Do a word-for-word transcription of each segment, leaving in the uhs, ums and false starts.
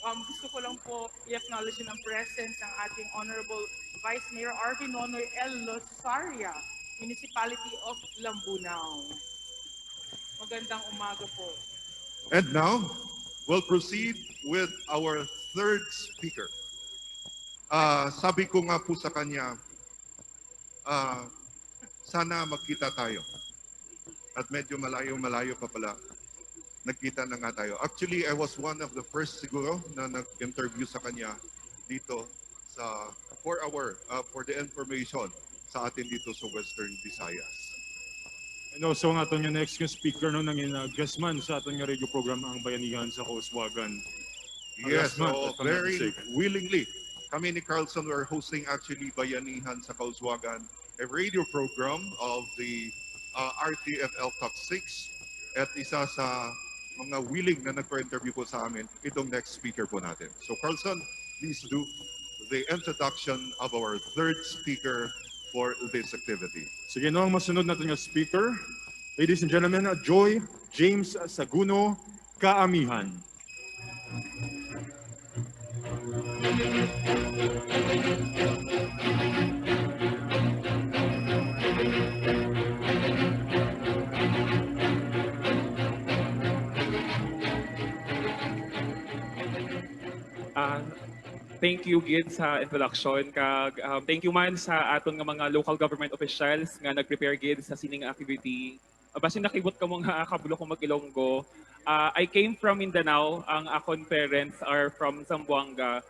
Um, gusto ko lang po i-acknowledge ang presence ng ating Honorable Vice Mayor Arvin Nonoy L. Losaria, Municipality of Lambunao. Magandang umaga po. And now, we'll proceed with our third speaker. Ah, sabi ko nga po sa kanya, ah, sana magkita tayo. At medyo malayo-malayo pa pala, nagkita na nga tayo. Actually, I was one of the first siguro na nag-interview sa kanya dito sa for our uh, for the information sa atin dito sa Western Visayas. And also ang aton nga next nga speaker no nangin uh, guest man sa aton nga radio program ang Bayanihan sa Kauswagan. Yes, Last month, so if I'm not very mistaken. willingly, kami ni Carlson were hosting actually Bayanihan sa Kauswagan, a radio program of the uh, R T F L Talk six. At isa sa mga willing na nagpa-interview po sa amin, itong next speaker po natin. So Carlson, please do the introduction of our third speaker for this activity. Sige, no, ang masunod natin nga speaker, ladies and gentlemen, uh, Joy James Saguno Kaamihan. Ah, thank you gid sa introduction kag um, thank you man sa aton nga mga local government officials nga nag-prepare gid sa sining activity. Ah, basin nakibot kamo nga kabalo ko mag-Ilonggo. Ah, I came from Mindanao. Ang akon parents are from Zamboanga.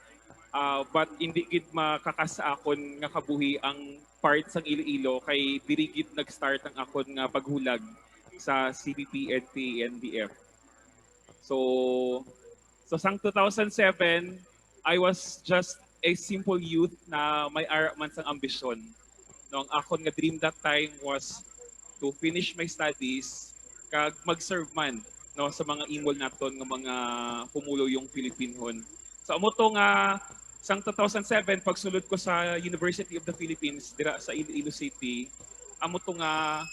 Ah, but hindi gid makakas sa akon nga kabuhi ang part sang Iloilo kay diri gid nag-start ang akon nga paghulag sa C P P, N P A, N D F. So, so sang two thousand seven, I was just a simple youth na may ara man sang ambisyon. No, ang akon nga dream that time was to finish my studies kag mag-serve man, no, sa mga imol naton nga mga pumuluyong Filipinhon. So amo to nga sang two thousand seven, pagsulod ko sa University of the Philippines dira sa Iloilo City, amo to nga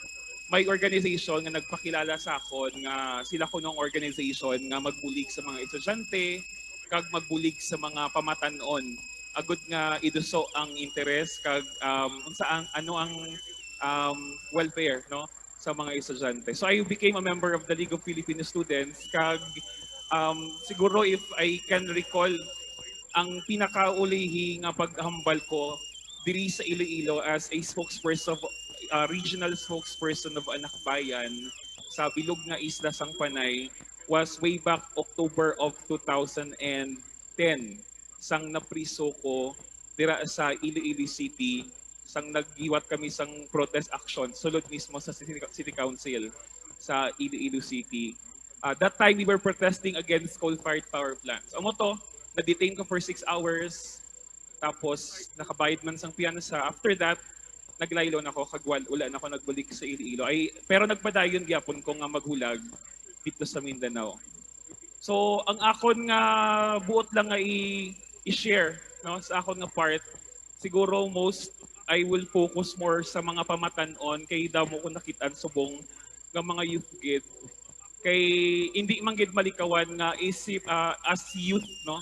may organization nga nagpakilala sa akon nga sila kuno ang organization nga magbulig sa mga estudyante kag magbulig sa mga pamatan-on agud nga iduso ang interes kag um, unsa ang ano ang um, welfare, no, sa mga estudyante. So I became a member of the League of Filipino Students kag um, siguro if I can recall, ang pinakaulihi nga paghambal ko diri sa Iloilo as a spokesperson of uh, regional spokesperson of Anak Bayan sa bilog nga isla sang Panay was way back October of two thousand ten, sang napriso ko dira sa Iloilo City, sang naghiwat kami sang protest action sulod mismo sa City, City Council sa Iloilo City. Uh, that time, we were protesting against coal-fired power plants. Amo to, na-detain ko for six hours, tapos nakabayad man sang piyansa. After that, naglaylo na ko, kag wal-, wala na ko nagbalik sa Iloilo. Ay, pero nagpadayon gyapon ko nga maghulag dito sa Mindanao. So, ang akon nga buot lang nga i- i-share, no, sa akon nga part, siguro most I will focus more sa mga pamatan-on kay damo ko nakit-an subong nga mga youth gid. Kay hindi man gid malikawan nga isip ah, as youth, no,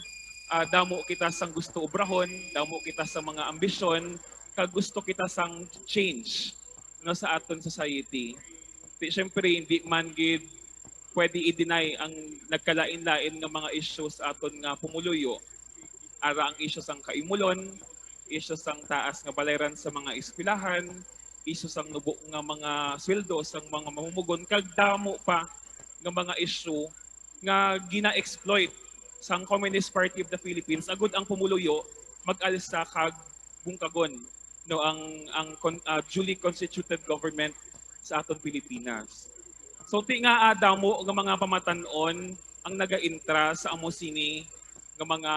ah, damo kita sang gusto obrahon, damo kita sa mga ambisyon, kag gusto kita sang change, no, sa aton society. Di, syempre, hindi man gid pwede i-deny ang nagkalain-lain nga mga issues sa aton nga pumuluyo. Ara ang isyu sang kaimulon, isyu sang taas nga balayran sa mga eskwelahan, isyu sang nubo nga mga sweldo sang mga mamumugon, kag damo pa nga mga isyu nga gina-exploit sang Communist Party of the Philippines agud ang pumuluyo mag-alsa kag bungkagon, no, ang ang con- ah, duly constituted government sa aton Pilipinas. So ti nga ah, damo nga mga pamatan-on ang nagaintra sa amo sini nga mga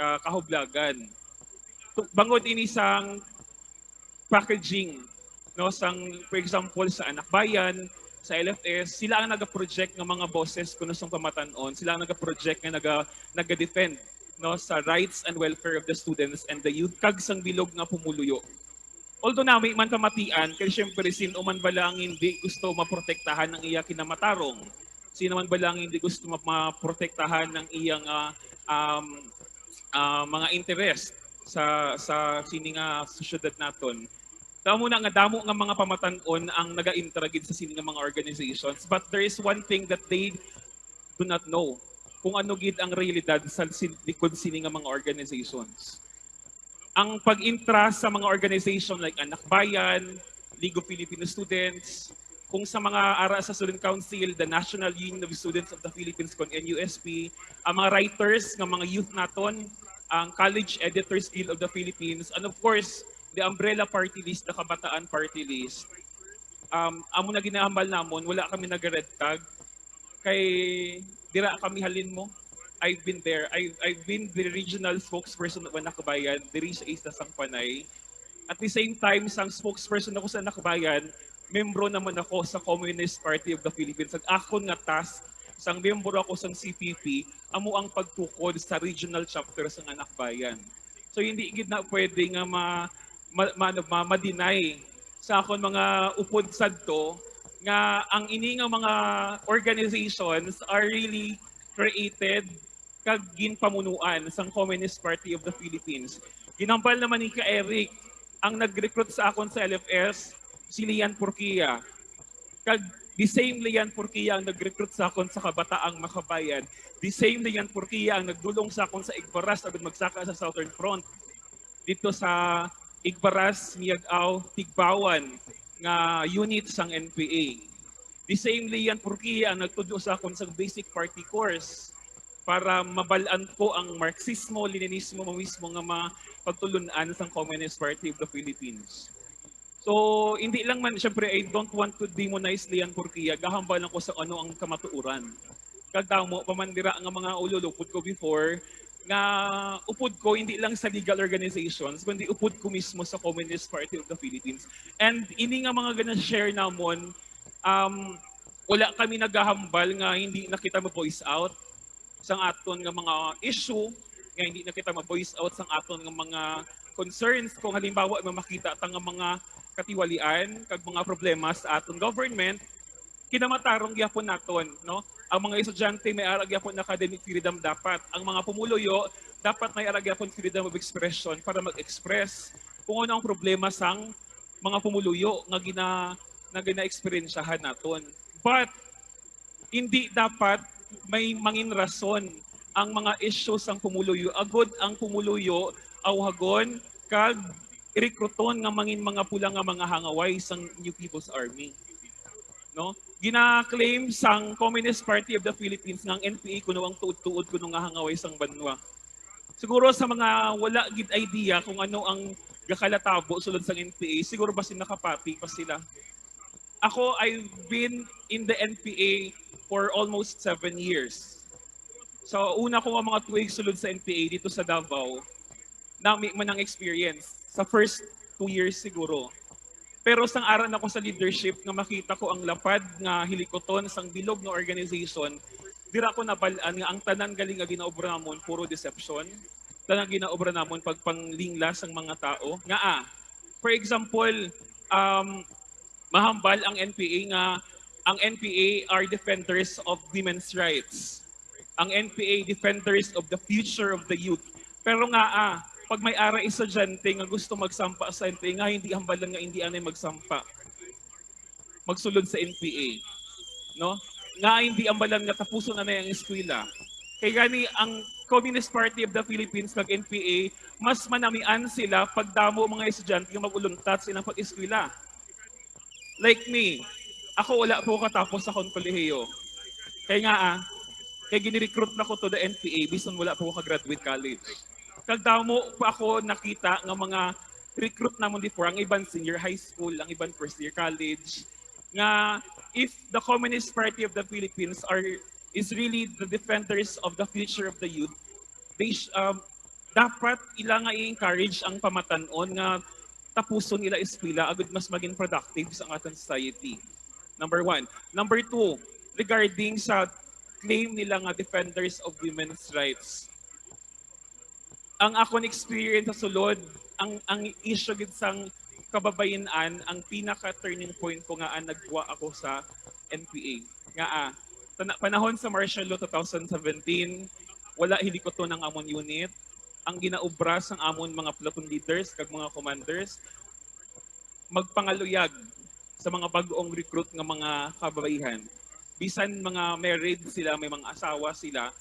ah, kahublagan. Tu- Bangod ini sang packaging, no, sang, for example, sa Anak Bayan, sa L F S, sila ang nagaproject nga mga boses kuno sang pamatan-on, sila ang nagaproject nga naga nagadefend, no, sa rights and welfare of the students and the youth kag sang bilog nga pumuluyo. Although nami man pamatian, kay siyempre, sino man bala ang hindi gusto maprotektahan ang iya kinamatarong? Sino man bala ang hindi gusto ma- maprotektahan ang iyang ah, um, ah, mga interest sa sa sini nga sosyedad naton. Tamo na nga damo nga mga pamatan-on ang nagaintra gid sa sini nga mga organizations, but there is one thing that they do not know, kung ano gid ang realidad sa sin-, likod sini nga mga organizations. Ang pag-intra sa mga organization like Anak Bayan, League of Filipino Students, kung sa mga ara sa Student Council, the National Union of Students of the Philippines, kon N U S P, ang mga writers nga mga youth naton, ang College Editors Guild of the Philippines, and of course, the umbrella party list, the Kabataan Party List. Um, amo na ginahambal namon, wala kami nag-red tag. Kay dira kami halin mo. I've been there. I, I've been the regional spokesperson of Anak Bayan diri sa Isla Sangpanay. At the same time, sang spokesperson ako sa Anak Bayan, membro naman ako sa Communist Party of the Philippines. Ang akon nga task, sang membro ako sang C P P, amo ang pagtukod sa regional chapter sang Anak Bayan. So hindi gid na pwede nga ma, ma, ma, ma, ma-deny sa akon mga upod sadto nga ang ini nga mga organizations are really created kag ginpamunuan sang Communist Party of the Philippines. Ginhambal naman ni ka Eric, ang nag-recruit sa akon sa L F S, si Lian Porquia. Kag the same Lian Porquia ang nag-recruit sa akon sa Kabataang Makabayan. The same Lian Porquia ang nagdulong sa akon sa Igbaras agud magsaka sa Southern Front dito sa Igbaras, Miag-ao, Tigbawan nga unit sang N P A. The same Lian Porquia ang nagtudlo sa akon sa basic party course para mabal-an ko ang Marxismo, Leninismo, Maoismo nga mga pagtulun-an sang Communist Party of the Philippines. So, hindi lang man, syempre, I don't want to demonize Lian Porquia. Gahambal lang ko sa ano ang kamatuoran. Kag damo pa man dira nga mga ulo, upod ko before, nga upod ko hindi lang sa legal organizations, kundi upod ko mismo sa Communist Party of the Philippines. And ini nga mga gina-share namon, um, wala kami nagahambal nga hindi na kita ma-voice out sang aton nga mga issue, nga hindi na kita ma-voice out sang aton nga mga concerns. Kung halimbawa, may makita ta nga mga katiwalian kag mga problema sa aton government, kinamatarong gyapon naton, no? Ang mga estudyante may ara gyapon academic freedom dapat. Ang mga pumuluyo dapat may ara gyapon freedom of expression para mag-express kung ano ang problema sang mga pumuluyo nga gina-, nga gina-eksperyensyahan naton. But hindi dapat may mangin rason ang mga isyu sang pumuluyo, agud ang pumuluyo awhagon kag rekruton nga mangin mga pula nga mga hangaway sang New People's Army. No? Gina-claim sang Communist Party of the Philippines nga ang N P A kuno ang tuod-tuod kuno nga hangaway sang banwa. Siguro sa mga wala gid idea kung ano ang gakalatabo sulod sang N P A, siguro basin nakapati pa sila. Ako, I've been in the N P A for almost seven years. So, una ko nga mga tuig sulod sa N P A dito sa Davao, nami man ang experience sa first two years siguro. Pero sang ara na ko sa leadership nga makita ko ang lapad nga hilikuton sang bilog nga organization, dira ko nabal-an nga ang tanan gali nga ginaobra namon puro deception, tanan ginaobra namon pagpanglingla sang mga tao. Ngaa, for example, um, mahambal ang N P A nga ang N P A are defenders of women's rights. Ang N P A defenders of the future of the youth. Pero ngaa, pag may ara estudyante nga gusto magsampa sa N P A, nga hindi hambalan nga hindi anay magsampa, magsulod sa N P A, no? Nga hindi hambalan nga tapuson anay ang eskwela. Kay gani ang Communist Party of the Philippines kag N P A, mas manamian sila pagdamo mga estudyante nga mag-uluntat sa ilang pag-eskwela. Like me, ako wala po katapos sa akong kolehiyo. Kay nga, ah, kay ginirecruit na ko to the N P A, bisan wala po ka graduate college. Kag damo pa ako nakita nga mga recruit namon before, ang iban senior high school, ang iban first year college, nga if the Communist Party of the Philippines are, is really the defenders of the future of the youth, they sh-, um, dapat ila nga i-encourage ang pamatan-on nga tapuson ila eskwela agud mas maging productive sa aton society. Number one. Number two, regarding sa claim nila nga defenders of women's rights. Ang akon experience sa sulod, ang, ang issue gid sang kababayen-an, ang pinaka turning point ko nga, ah, nagwa ako sa N P A. Nga, ah, tana-, panahon sa martial law two thousand seventeen, wala hilikuton ang amon unit. Ang ginaobra sang amon mga platoon leaders kag mga commanders, magpangaluyag sa mga bag-ong recruit nga mga kababaihan. Bisan mga married sila, may mga asawa sila,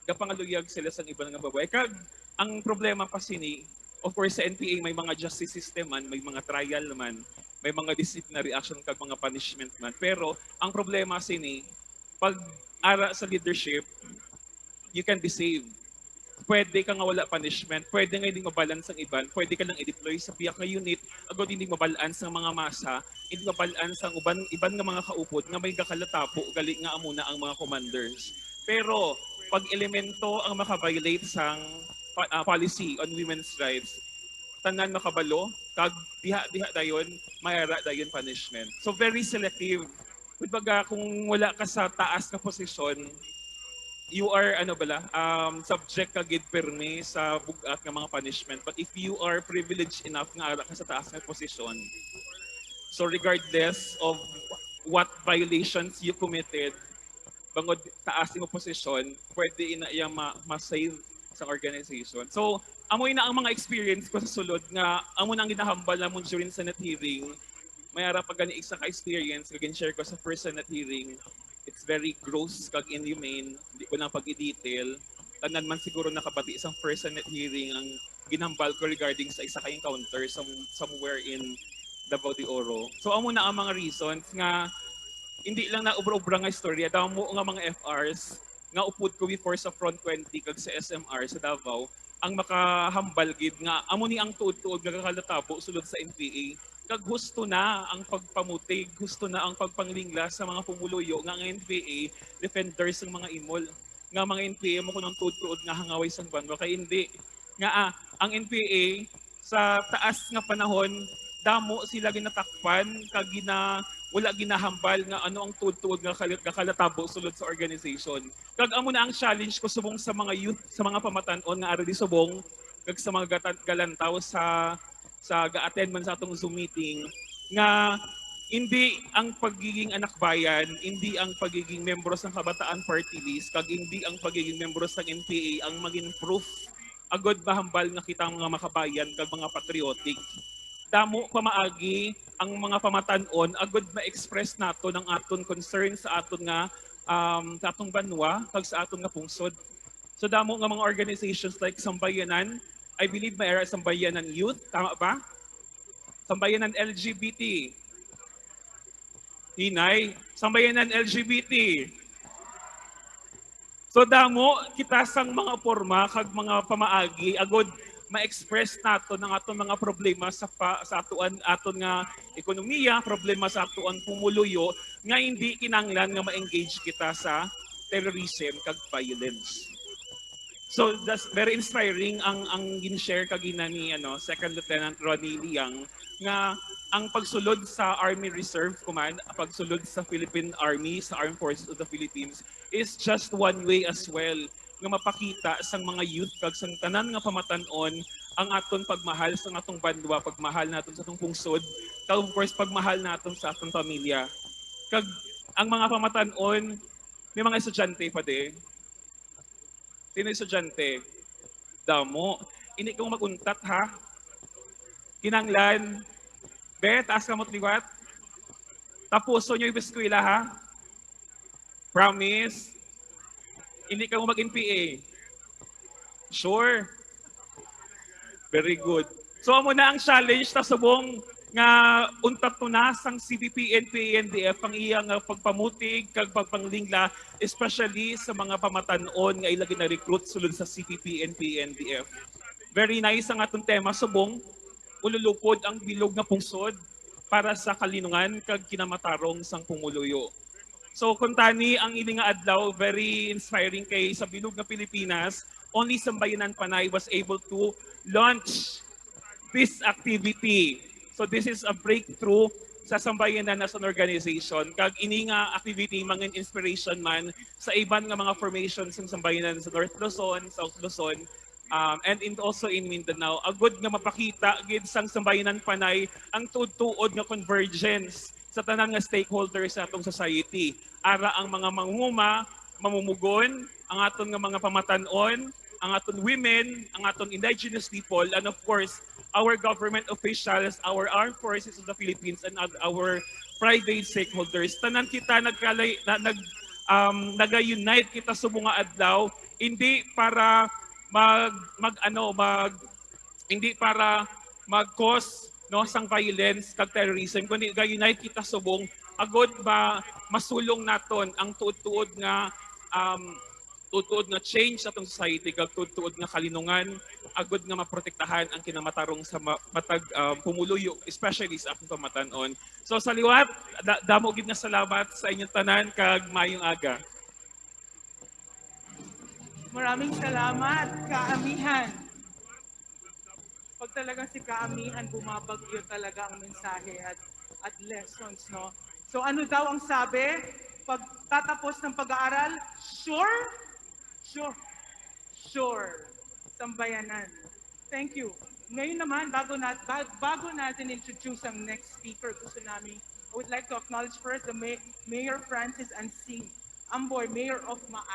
gapangaluyag sila sang iban nga babayi. Kag ang problema pa sini, of course, sa N P A may mga justice system man, may mga trial man, may mga disciplinary action kag mga punishment man. Pero ang problema sini, pag ara sa leadership, you can be saved. Pwede ka nga wala punishment, pwede nga hindi mabalan sang iban, pwede ka lang i-deploy sa piyak nga unit, agod hindi mabalaan sang mga masa, hindi mabalaan sang uban, iban nga mga kaupod nga may gakalatabo gali nga amo na ang mga commanders. Pero pag elemento ang maka-violate sang pa- ah, policy on women's rights, tanan makabalo, kag diha-diha dayon, mayara dayon punishment. So very selective. Kumbaga, kung wala ka sa taas nga posisyon, you are, ano bala, um, subject ka gid pirmi sa bug-at nga mga punishment. But if you are privileged enough nga ara ka sa taas nga posisyon, so regardless of what violations you committed, bangod taas imo posisyon, pwede ina iya ma- ma-save sa organization. So, amo na ang mga experience ko sa sulod nga amo na ang ginahambal namon during Senate hearing. May ara pa gani isa ka experience nga gin-share ko sa first Senate hearing. It's very gross kag inhumane. Hindi ko na pag-i-detail. Tanan man siguro nakabati sa first Senate hearing ang ginhambal ko regarding sa isa ka encounter some, somewhere in Davao de Oro. So, amo na ang mga reasons nga hindi lang na obra-obra nga istorya, damo nga mga F Rs nga upod ko before sa Front twenty kag sa S M R sa Davao ang makahambal gid nga amo ni ang tuod-tuod nga gakalatabo sulod sa N P A. Kag husto na ang pagpamutig, husto na ang pagpanglingla sa mga pumuluyo nga ang N P A defenders sang mga imol, nga mga N P A mo kuno ang tuod-tuod nga hangaway sang banwa, kay hindi nga, ah, ang N P A sa taas nga panahon, damo sila ginatakpan kag gina-, wala ginahambal nga ano ang tuod-tuod nga kal-, gakalatabo sulod sa organization. Kag amo na ang challenge ko subong sa mga youth, sa mga pamatan-on nga ari di subong, kag sa mga gatan-, galantaw sa, sa ga-attend man sa atong Zoom meeting, nga hindi ang pagiging anak bayan, hindi ang pagiging membro sang Kabataan Party List, kag hindi ang pagiging membro sang N P A ang maging proof agud mahambal nga kita mga makabayan kag mga patriotic. Damo pamaagi ang mga pamatan-on agud ma-express naton ang aton concern sa aton nga, um, sa atong banwa kag sa aton nga pungsod. So, damo nga mga organizations like Sambayanan, I believe may ara Sambayanan Youth, tama ba? Sambayanan L G B T. Hinay, Sambayanan L G B T. So, damo kita sang mga porma kag mga pamaagi agud ma-express naton ang aton mga problema sa pa, sa atuan, aton nga ekonomiya, problema sa atuan pumuluyo, nga hindi kinahanglan nga ma-engage kita sa terrorism kag violence. So, that's very inspiring ang, ang gin-share kagina ni, ano, Second Lieutenant Ronnie Liang, nga ang pagsulod sa Army Reserve Command, ang pagsulod sa Philippine Army, sa Armed Forces of the Philippines, is just one way as well nga mapakita sang mga youth kag sang tanan nga pamatan-on ang aton pagmahal sang atong banwa, pagmahal naton sa atong pungsod, kag of course, pagmahal naton sa atong pamilya. Kag ang mga pamatan-on, may mga estudyante pa din. Sino estudyante? Damo. Hindi kamo mag-untat, ha? Kinahanglan. Be, taas kamot liwat. Tapuson niyo yung eskwela, ha? Promise? Hindi kamo mag-N P A. Sure? Very good. So, amo na ang challenge ta subong nga untat to na sang C P P, N P A, N D F ang iya nga pagpamutig kag pagpanglingla, especially sa mga pamatan-on nga ila gina-recruit sulod sa C P P, N P A, N D F. Very nice ang atong tema subong, ululupod ang bilog nga pungsod para sa kalinungan kag kinamatarong sang pumuluyo. So, kuntani ang ini nga adlaw, very inspiring kay sa bilog nga Pilipinas, only Sambayanan Panay was able to launch this activity. So, this is a breakthrough sa Sambayanan as an organization. Kag ini nga activity, mangin inspiration man sa iban nga mga formations ng Sambayanan sa North Luzon, South Luzon, um, and in, also in Mindanao. Agud nga mapakita gid sang Sambayanan Panay ang tuod-tuod nga convergence sa tanan nga stakeholders sa atong society. Ara ang mga manghuma, mamumugon, ang aton nga mga pamatan-on, ang aton women, ang aton indigenous people, and of course, our government officials, our armed forces of the Philippines, and our, our private stakeholders. Tanan kita nagkalay, na, nag, um, naga-unite kita subong nga adlaw, hindi para mag, mag ano, mag hindi para mag-cause, no, sang violence kag terrorism, kundi ga-unite kita subong agod ba masulong naton ang tuod-tuod nga, um, tuod-tuod nga change sa atong society kag tuod-tuod nga kalinungan, agod nga maprotektahan ang kinamatarong sa ma- matag, um, pumuluyo, especially sa atong pamatan-on. So sa liwat, da- damo gid nga salamat sa inyong tanan kag mayong aga. Maraming salamat, kaamihan. Pag talagang si kaamihan, bumabagyo talaga ang mensahe at, at lessons, no? So ano daw ang sabi? Pagtatapos ng pag-aaral, sure? Sure. Sure. Sambayanan. Thank you. Ngayon naman, bago, na, bag- bago natin introduce ang next speaker, gusto namin, I would like to acknowledge first the May, Mayor Francis Ansing Amboy, Mayor of Maas.